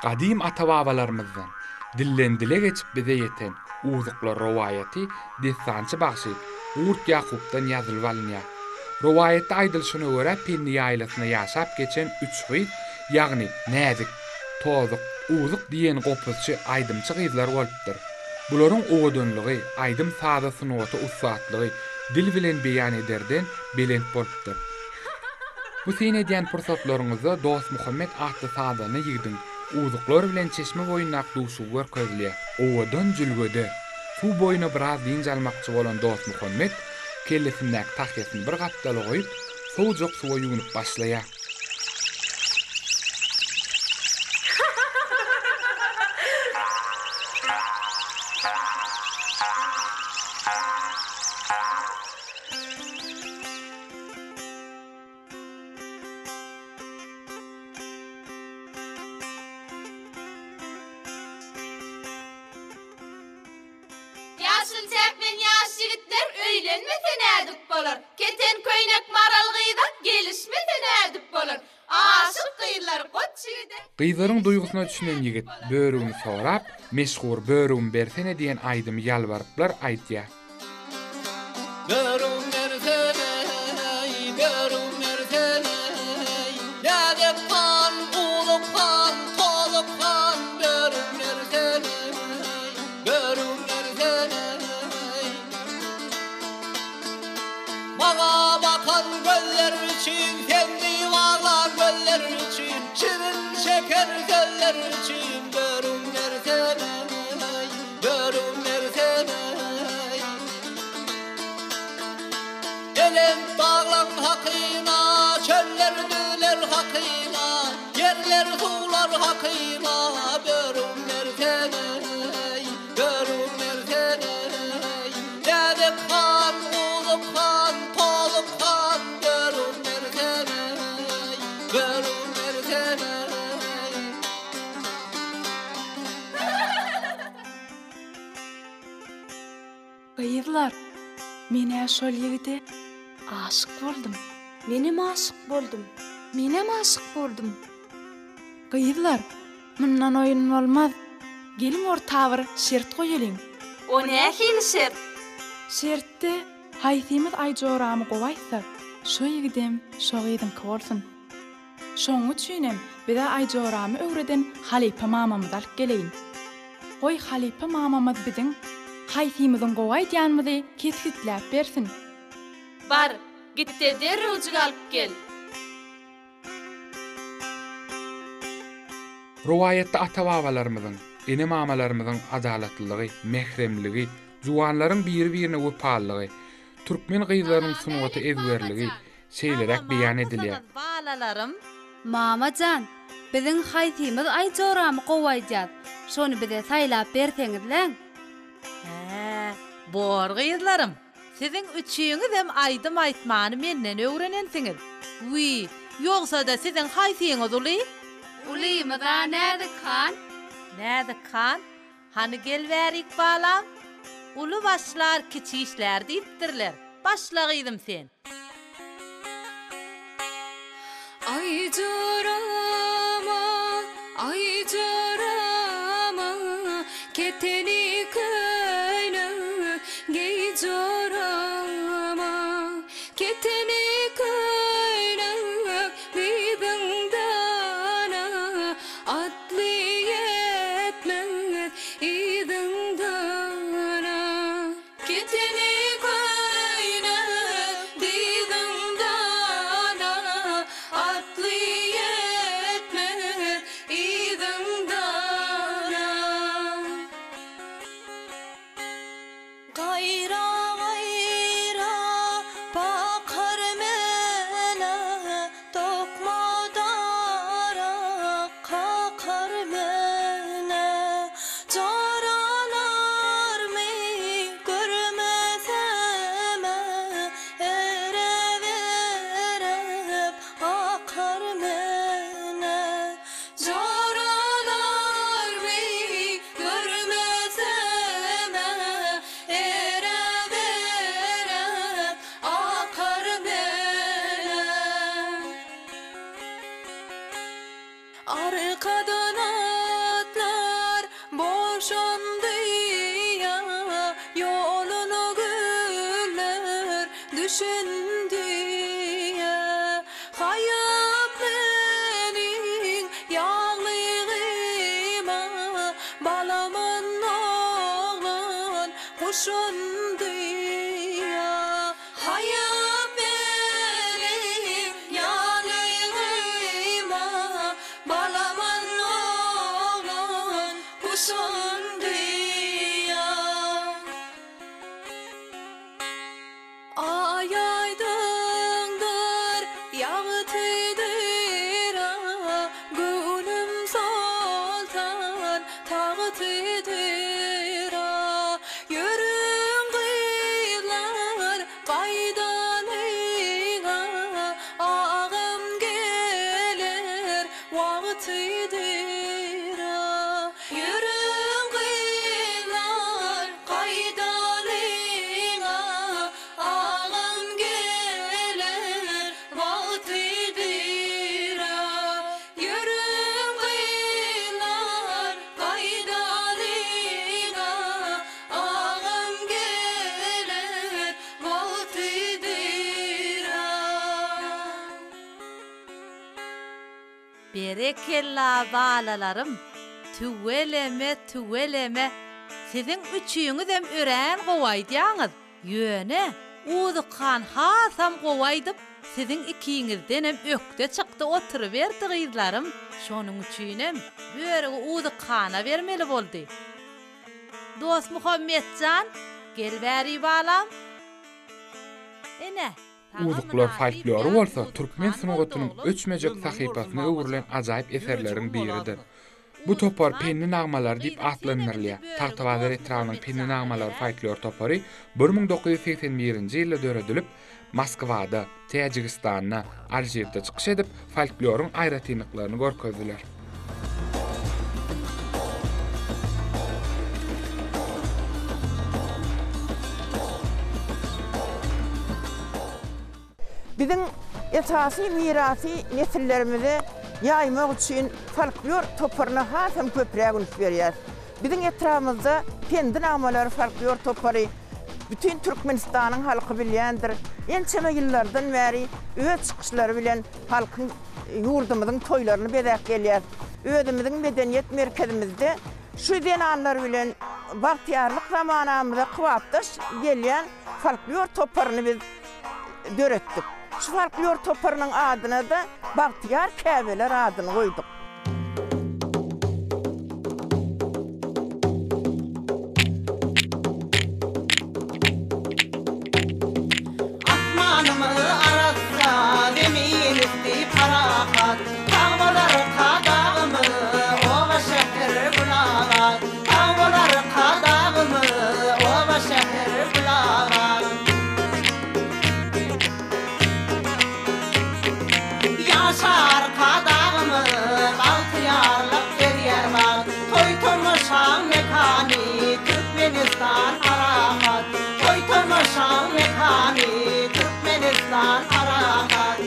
Gadym ata-babalarymyzdan dilden-dile geçip bize ýeten Uzuklar rowaýaty dessançy bagşy Gurt Ýakupdan ýazylyp alynýar. Rowaýatda aýdylyşyna görä Pendi ýaýlasynda ýaşap geçen üç gyz, ýagny Näzik, Tozuk, Uzuk diýen gopuzçy, aýdymçy gyzlar bolupdyr. Bularyň owadanlygy, aýdym-saza sungata ussatlygy dil bilen beýan ederden belent bolupdyr. Bu syn edýän pursatlaryňyzda Dostmuhammet atly sazanda ýigidiň uzuklar bilen çeşme boýundaky duşugy görkezilýär. Owadan jülgede, suw boýuna biraz dynç almakçy bolan Dostmuhammet kellesindäki tahýasyny bir gapdala goýup, sowujak suwa ýuwnup başlaýar. Ýaşyl çäkmen ýaş ýigitler öýlenmese nädip bolar? Keten köýnek maral gyza gelişmese nädip bolar? Aşyk gyzlar goç ýigide Gyzlaryň duýgusyna düşünen ýigit börügini sorap, meşhur Börügimi bersene diýen aýdymy ýalbaryplar aýdýar. Börügim bersene, börügim bersene, Näzik han, Uzuk han, Tozuk han, Börügim bersene, börügim bersene. Maňa bakan gözler üçin, Seni baglan göller üçin, Şirin şeker sözler üçin, Börügim bersene, Börügim bersene. Belent daglaň hakyna, Çöller, düzler hakyna, Ýerler, suwlar hakyna, Börügim bersene, Börügim bersene. Näzik han, Uzuk han, Tozuk han, Börügim bersene, Börügim bersene. Gyzlar, men-ä şol ýigide aşyk boldum. Menem aşyk boldum. Menem aşyk boldum. Gyzlar, mundan oýun bolmaz. Geliň orta bir şert goýalyň. O nähili şert? Şertde haýsymyz Aýjoramy gowy aýtsa, şo ýigidem şo gyzyňky bolsun. Şoň üçinem bize Aýjoramy öwreden halypa mamamyzy alyp geleýin. Goý halypa mamamyz biziň haýsymyzyň gowy aýdýanymyzy kesgitläp bersin. Bar, git-de derrewjik alyp gel. Rowaýatda ata-babalarymyzyň, ene-mamalarymyzyň adalatlylygy, mähremligi, juwanlaryň biri-birine wepalylygy, türkmen gyzlarynyň sungata ezberligi şeýleräk beýan edilýär. Balalarym. Mama jan, biziň haýsymyz Aýjoramy gowy aýdýas, şony bize saýlap berseňizläň. Hä, bor gyzlarym. Siziň üçiňizem aýdym aýtmany menden öwrenensiňiz. Wiý, ýogsa-da siziň haýsyňyz uly? Ulymyz-a Näzik han. Näzik han, hany gel bärik balam. Uly başlar, kiçi işlär diýipdirler. Başla gyzym sen. Aý jorama, aý jorama, Keteni köýnek geý jorama, Keteni köýnek dyzyňdan-a, Atly ýetmez yzyňdan-a. Keteni köýnek dyzyňdan-a, Atly ýetmez yzyňdan-a. Gaýra-gaýra bakar. Düşündi Haýyp meniň ýaglygyma Balaman oglan guşundy Haýyp meniň ýaglygyma Balaman oglan guşundy Aý aýdyňdyr, ýagtydyr-a, Göwnüm soltan tagtydyr-a. Ýörüň gyzlar, gaýdalyň-a, Agam geler wagtydyr-a. Ýörüň gyzlar, gaýdalyň-a, Agam geler wagtydyr-a. Ýörüň gyzlar, gaýdalyň-a, Agam geler wagtydyr-a. Berekella balalarym tüweleme tüweleme siziň üçiňizem örän gowy aýdýaňyz ýöne Uzyk han hasam gowy aýdyp siziň ikiňizdenem ökde çykdy oturyberdi gyzlarym şonuň üçinem börügi Uzyk hana bermeli boldy Dostmuhammetjan gel bäri balam ine Uzuklar folklory bolsa türkmen sungatynyň öçmejek sahypasyna öwrülen ajaýyp eserleriň biridir. Bu topar Pendi nagmalary diýip atlandyrylýar. Tagtabazar etrabynyň Pendi nagmalary folklor topary 1981-nji ýylda döredilip, Moskwada, Täjigistanda, Alžirde çykyş edip, folkloryň aýratynlyklaryny görkezdiler. Biziň esasy mirasy nesillerimize ýaýmak üçin folklor toparyna hasam köpräk üns berýäris. Biziň etrabymyzda Pendi nagmalary folklor topary bütin Türkmenistanyň halky bilýändir. Ençeme ýyllardan bäri öz çykyşlary bilen halkyň, ýurdumyzyň toýlaryny bezäp gelýär. Özümiziň medeniýet merkezimizde şu zenanlar bilen bagtyýarlyk zamanamyza kybapdaş gelýän folklor toparyny biz döretdik. Şu folklor toparynyň adyna-da Bagtyýar käbeler adyny goýduk. Asmanymyz arassa, zemin üsti parahat, Sag bol Arkadagymyz, oba-şäher gül-abat. Sag bol Arkadagymyz, oba-şäher gül-abat. Ýaşa Arkadagymyz, bagtyýarlyk berýär bagt, Toý-tomaşaň mekany, Türkmenistan parahat. Toý-tomaşaň mekany, Türkmenistan parahat.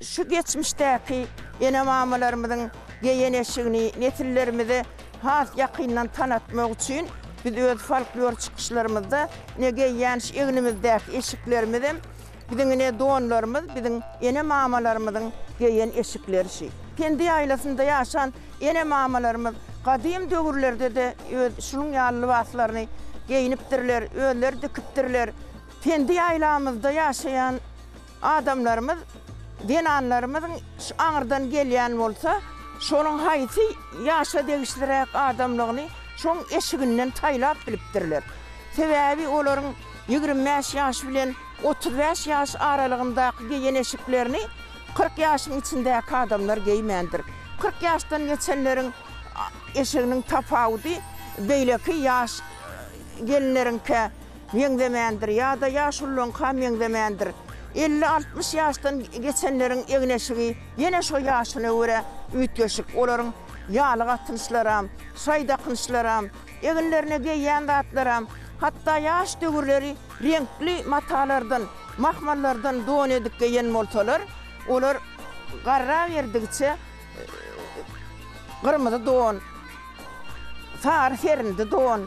Şu geçmişdäki ene-mamalarymyzyň geýen eşigini nesillerimize has ýakyndan tanatmak üçin biz öz folklor çykyşlarymyzda ine geýýän şu egnimizdäki eşiklerimizem biziň ine donlarymyz biziň ene-mamalarymyzyň geýen eşikleri şi. Pendi ýaýlasynda ýaşan ene-mamalarymyz gadym döwürlerde-de öz şunuň ýaly lybaslaryny geýnipdirler, özleri dikipdirler. Pendi ýaýlamyzda ýaşaýan Adamlarymyz zenanlarymyzyň şu aňyrdan gelýän bolsa, şonuň haýsy ýaşa degişliräk adamlygyny şoň eşiginden saýlap bilipdirler. Sebäbi olaryň 25 ýaş bilen 35 ýaş aralygyndaky geýen eşiklerini 40 ýaşyň içindäki adamlar geýmändir. 40 ýaşdan geçenleriň eşiginiň tapawudy beýleki ýaş gelinleriňkä Meňzemändir ýa-da ýaşululaňka meňzemändir. Elli-altmyş ýaşdan geçenleriň egin-eşigi ýene şo ýaşyna görä üýtgeşik. Olaryň ýalyk atynyşlaram, şaý dakynyşlaram, eginlerine geýýän zatlaram, hatda ýaş döwürleri reňkli matalardan, mahmallardan don edip geýen bolsalar, olar garraberdigiçe gyrmyzy don, sary serindi don.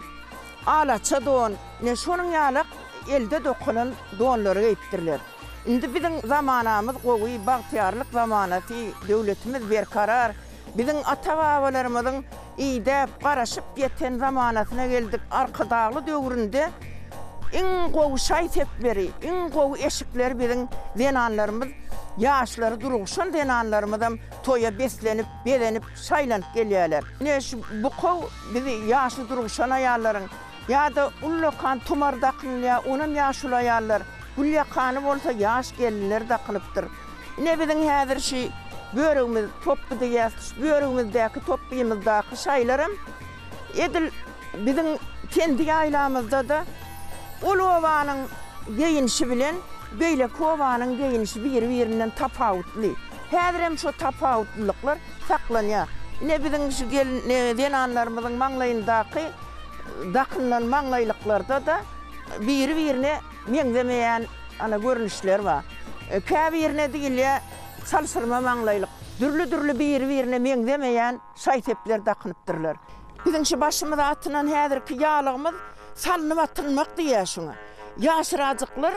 Alaça don, ine şonuň ýalak elde dokalan donlary geýipdirler. Indi biziň zamanamyz gowy, bagtyýarlyk zamanasy, döwletimiz berkarar. Biziň ata-babalarymyzyň idäp, garaşyp ýeten zamanasyna geldik. Arkadagly döwründe iň gowy şaý-sepleri, iň gowy eşikleri biziň zenanlarymyz, ýaşlary durugşan zenanlarymyzam toýa beslenip, bezenip, şaýlanyp gelýärler. Ine şu bukow bizi ýaşy durugşan aýallaryň ýa-da ullakan tumar dakynylýar, onam ýaşuly aýallar, gülýakany bolsa ýaş gelinler dakynypdyr. Ine biziň häzir şu börügimiz topby diýýäs, şu börügimizdäki topbymyzdaky şaýlaram edil biziň Pendi ýaýlamyzda-da ol obanyň geýinişi bilen beýleki obanyň geýinişi biri-birinden tapawutly. Häzirem şo tapawutlylyklar saklanýar. Ine biziň şu gelin zenanlarymyzyň maňlaýyndaky dakynylan maňlaýlyklarda-da biri-birine meňzemeýän ana görnüşler bar. Käbirine diýilýär çalşyrma maňlaýlyk. Dürli-dürli biri-birine meňzemeýän şaý-sepler dakynypdyrlar. Biziň şu başymyza atynan häzirki ýalygymyz salnyp atynmak diýýär şuňa. Ýaşyrajyklar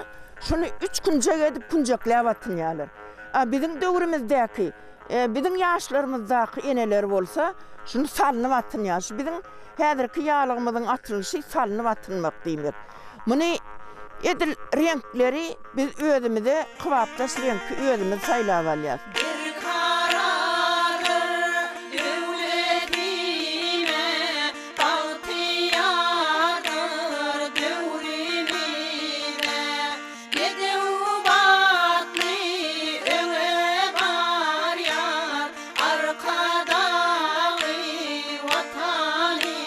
şuny üç künjek edip künjekläp atynýarlar. A biziň döwrümizdäki, biziň ýaşlarymyzdaky eneler bolsa şuny salnyp atynýar. Şu biziň häzirki ýalygymyzyň atylyşy salnyp atynmak diýmek. Muny edil reňkleri biz özümize kybapdaş reňki özümiz saýlap alýas. Berkarardyr döwletime, Bagtyýardyr döwrümize. Bedew batly öňe barýar, Arkadagly Watanyma.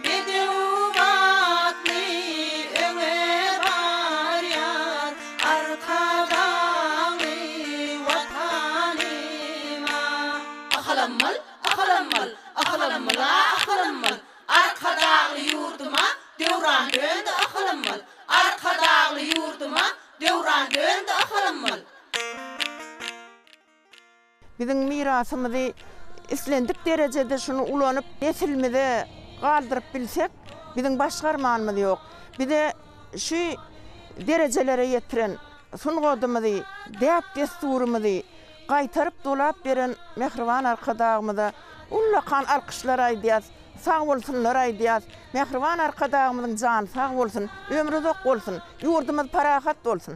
Bedew batly öňe barýar, Arkadagly Watanyma. Ahalammal, ahalammal, ahalammal-a ahalammal, Arkadagly ýurduma döwran döndi ahalammal, Arkadagly ýurduma döwran döndi ahalammal. Biziň mirasymyzy islendik derejede şuny ulanyp nesilimize galdyryp bilsek, biziň başga armanymyz ýok. Bize şu derejelere ýetiren sungadymyzy, däp-dessurymyzy gaýtaryp dolap beren mähriban Arkadagymyza ullakan alkyşlar aýdýas, sagbolsunlar aýdýas. Mähriban Arkadagymyzyň jany sag bolsun, ömri uzak bolsun, ýurdumyz parahat bolsun!